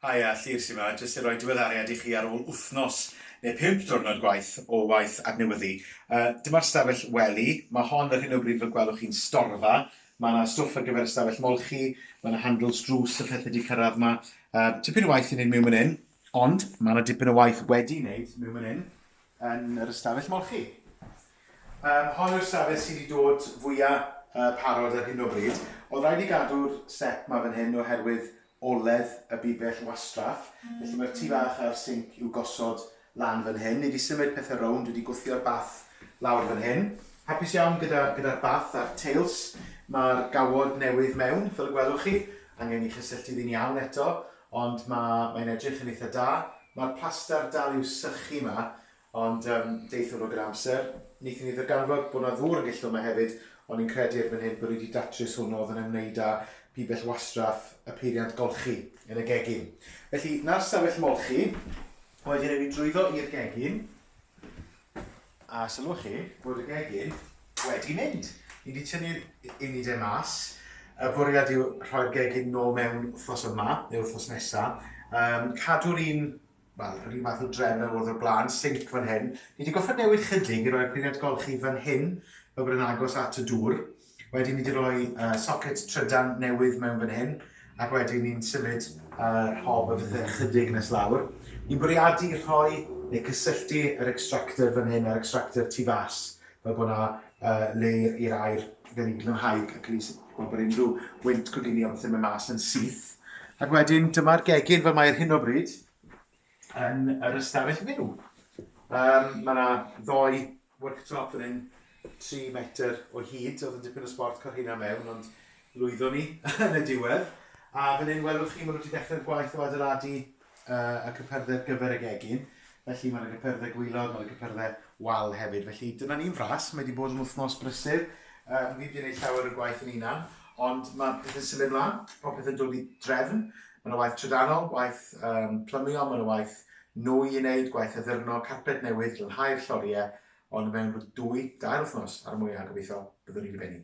Haia, Llyr sy 'ma, jyst i roi diweddariad i chi ar ôl wythnos neu 5 diwrnod gwaith o waith adnewyddu. Dyma'r stafell wely, mae hon ar hyn o bryd fel gwelwch chi'n storfa. Mae yna stwff ar gyfer y stafell molchi, mae yna handles drws a phethau wedi cyrraedd yma. Tipyn o waith i wneud mewn fan hyn, ond mae yna dipyn o waith wedi wneud mewn fan hyn yn yr ystafell molchi. Hon yw'r stafell sydd wedi dod fwya parod ar hyn o bryd. Oedd rhaid i gadw'r step 'ma fan hyn oherwydd oledd y bibell wastraff, felly mae'r tŷ bach a'r sinc i'w gosod lan fan hyn. Ni wedi symud pethau rownd, dwi wedi gwthio'r bath lawr fan hyn. Hapus iawn gyda, gyda'r bath a'r teils. Mae'r gawod newydd mewn, fel y gwelwch chi. Angen i chysylltu ddi'n iawn eto, ond mae, mae'n edrych yn eitha da. Mae'r plastar dal i'w sychu 'ma, Ond yym, deith hwnnw gyda amser. Wnaethon ni ddarganfod bod 'na ddŵr yn gellto 'ma hefyd, ond ni'n credu erbyn hyn bod ni 'di datrys hwnnw oedd yn ymwneud â pibell wastraff y peiriant golchi yn y gegin. Felly, 'na'r stafell molchi. Wedyn ewn ni drwyddo i'r gegin, a sylwch chi bod y gegin wedi mynd. Ni 'di tynnu'r unidau mas. Y bwriad yw rhoi'r gegin nôl mewn wythnos yma, neu wythnos nesa. Yym, cadw'r un wel, yr un fath o drefn ag oedd o'r blaen, sinc fan hyn. Ni wedi gorfod newid chydig i roi'r peiriant golchi fan hyn, fel bod yn agos at y dŵr. Wedyn ni wedi rhoi socket trydan newydd mewn fan hyn, ac wedyn ni'n symud yr hob a phethau chydig nes lawr. Ni'n bwriadu rhoi neu cysylltu yr extractor fan hyn a'r extractor tu fas, fel bod yna le i'r aer gael ei glanhau ac yn gweld bod unrhyw wynt coginio pethau'n mynd mas yn syth. Ac wedyn dyma'r gegin fel mae ar hyn o bryd yn yr ystafell fyw. Mae yna ddoi worktop fan hyn, 3 metr o hyd, oedd yn dipyn o sbort cael rheina mewn, ond lwyddon ni yn y diwedd. A fan hyn welwch chi, maen nhw wedi dechrau'r gwaith o adeiladu y cypyrddau ar gyfer y gegin. Felly mae 'na gypyrddau gwaelod, mae 'na gypyrddau wal hefyd. Felly dyna ni'n fras, mae wedi bod yn wythnos brysur. Fi wedi gwneud llawer o'r gwaith yn hunan, ond mae pethau'n symud mlaen, popeth yn dod i drefn. Mae 'na waith trydanol, waith um, plymio, mae 'na waith nwy i wneud, gwaith addurno, carped newydd, glanhau'r lloriau, ond mewn rhyw dwy, dair wythnos ar y mwyaf gobeithio byddwn ni wedi bennu.